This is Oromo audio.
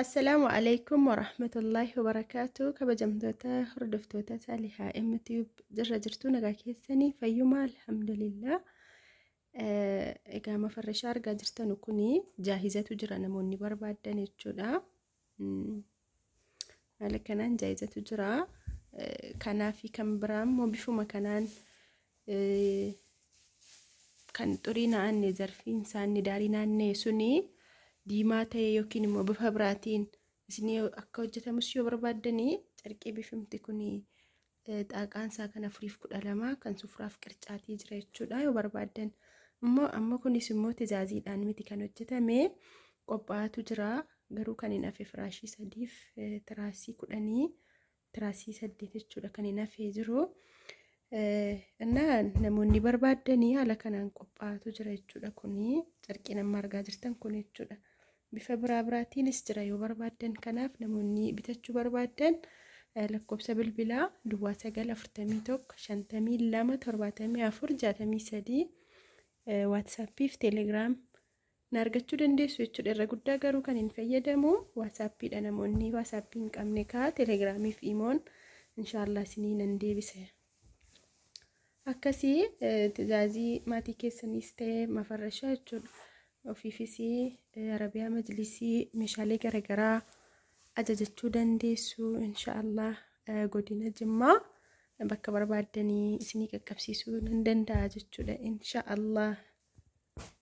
Assalaamu alaikum warahmatullaahi wabarakaatu. Kabajamtoota hordoftoota Saalihaa MTube, jirra jirtu, nagaa keessanii, fayyuma? Alhamdulillah. Egaa mafarrashaa argaa jirtanu kuni jaahizatu jira, namoonni barbaaddan jechuudha. Haala kanaan jaahizatu jira. Kanaa fi kan biraa immoo bifuma kanaan kan xurii naanne, zarfiin isaanii daarii naannee suni diimaa ta'e yookiin immoo bifa biraatiin isinii akka hojjetamus yoo barbaaddanii, carqii bifimti kun xaaqaan isaa kan 4 fi 12 kan sufraaf qircaatii jira jechuudha. Yoo barbaaddan immoo amma kunis immoo tizaaziidhaan miti kan hojjetame, qophaa'atu jira. Garuu kan hin hafe firaashii sadiif tiraasii 10, tiraasii 8 jechuudha kan hin hafee jiru. Namoonni barbaaddanii haala kanaan qophaa'atu jira jechuudha. Kuni carqiin amma argaa jirtan kun jechuudha. Bifa biraa biraatiinis jira yoo barbaaddan. Kanaaf namoonni bitachuu barbaaddan lakkoofsa bilbilaa 0941 52 74 63 WhatsAppii fi Telegram na argachuu dandeessu jechuudha. Irra guddaa garuu kan hin fayyadamu WhatsAppiidha. Namoonni WhatsAppii hin qabne kaa Telegramii fi imoon inshaallah isinii nan deebise. Akkasii tizaazii maatii keessaniis ta'e mafarrashaa jechuudha. Ofiifis arabiyaa majlisii, meeshaalee garaagaraa ajajachuu dandeessu. Inshaallah godina Jimmaa bakka barbaaddanii isinii qaqqabsiisuu nan danda'a jechuudha. Inshaallah.